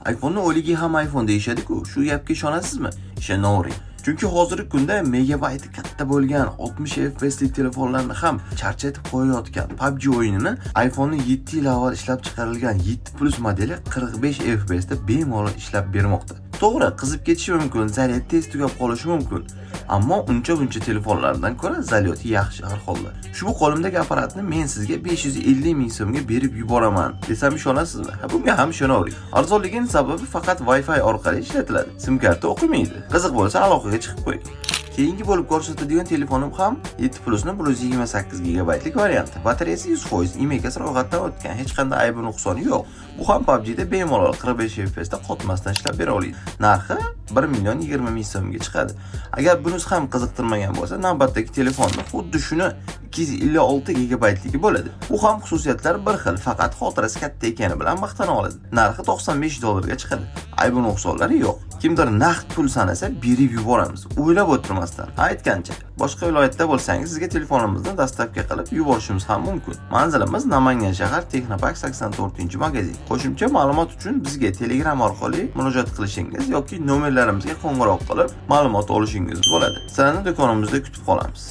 iPhone'ni o'ligi ham iPhone deyishadi-ku. Shu gapga ishonasizmi? Ishonavering. Chunki hozirgi kunda megabayti katta bo'lgan 60 FPSlik telefonlarni ham charchatib qo'yayotgan PUBG o'yinini iPhone'ni 7 yil avval ishlab chiqarilgan 7 Plus modeli 45 FPS da bemalol ishlab bermoqda. To'g'ri, qizib ketishi mumkin, zaryad tez tugab qolishi mumkin. Ammo uncha buncha telefonlardan ko'ra zaryadi yaxshi har holda. Ushbu qo'limdagi apparatni men sizga 550 ming so'mga berib yuboraman desam, ishonasizmi? Ha, bunga ham ishonavering. Arzonligining sababi faqat Wi-Fi orqali ishlatiladi. SIM karta o'qimaydi. Qiziq bo'lsa, aloqaga chiqib qo'ying. Keyingi bo'lib ko'rsatadigan telefonim ham 7 Plusni 128 gigabaytlik varianti. Batareyasi 100%, IMEI'si ro'yxatdan o'tgan, hech qanday aybi nuqsoni yo'q. Bu ham PUBG'da bemalol 45 FPS da qotmasdan ishlab bera oladi. Narxi 1 million 20 ming so'mga chiqadi. Agar bunisi ham qiziqtirmagan bo'lsa, navbatdagi telefonni xuddi shuni 256 gigabaytligi bo'ladi. Bu ham xususiyatlari bir xil, faqat xotirasi katta ekani bilan maqtana oladi. Narxi 95 dollarga chiqadi. Aybi nuqsonlari yo'q. Kimdir naqd pul sanasa, berib yuboramiz. O'ylab o'tirmasdan. Aytgancha, boshqa viloyatda bo'lsangiz, sizga telefonimizni доставка qilib yuborishimiz ham mumkin. Manzilimiz: Namangan shahar, Texnopark 84-magazin. Qo'shimcha ma'lumot uchun bizga Telegram orqali murojaat qilishingiz yoki nomerlarimizga qo'ng'iroq qilib ma'lumot olishingiz bo'ladi. Sizlarni do'konimizda kutib qolamiz.